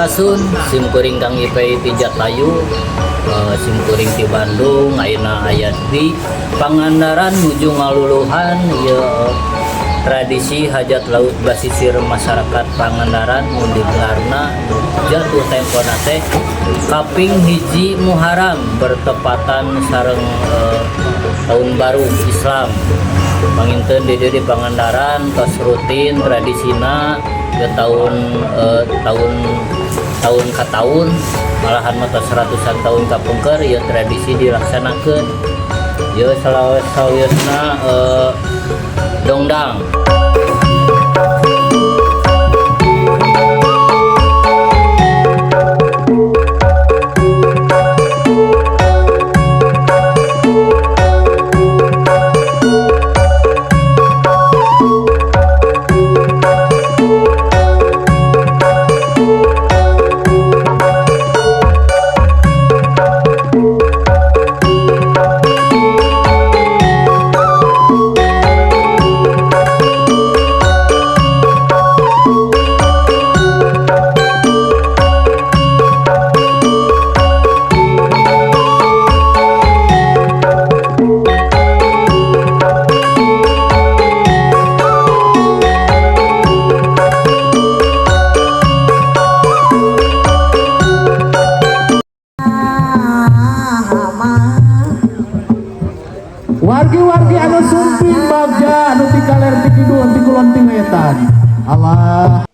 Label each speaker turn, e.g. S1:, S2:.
S1: Sampurasun, simkuring Kang Ipe ti Jatayu, simkuring ti Bandung. Ayeuna aya di Pangandaran nuju ngaluluhan ieu tradisi hajat laut basisir masyarakat Pangandaran nu digelarna jatuh tempona teh kaping 1 Muharram bertepatan sareng tahun baru Islam. Panginten di dieu di Pangandaran tos rutin tradisina ke tahun tahun tahun ke tahun, malahan mah tos ratusan tahun kapungkur ya tradisi dilaksanakan ya. Salah sawiosna dongdang.
S2: Wargi-wargi anu sumping bagja, anu ti kaler, ti kidul, ti kulon, ti wetan. Allah.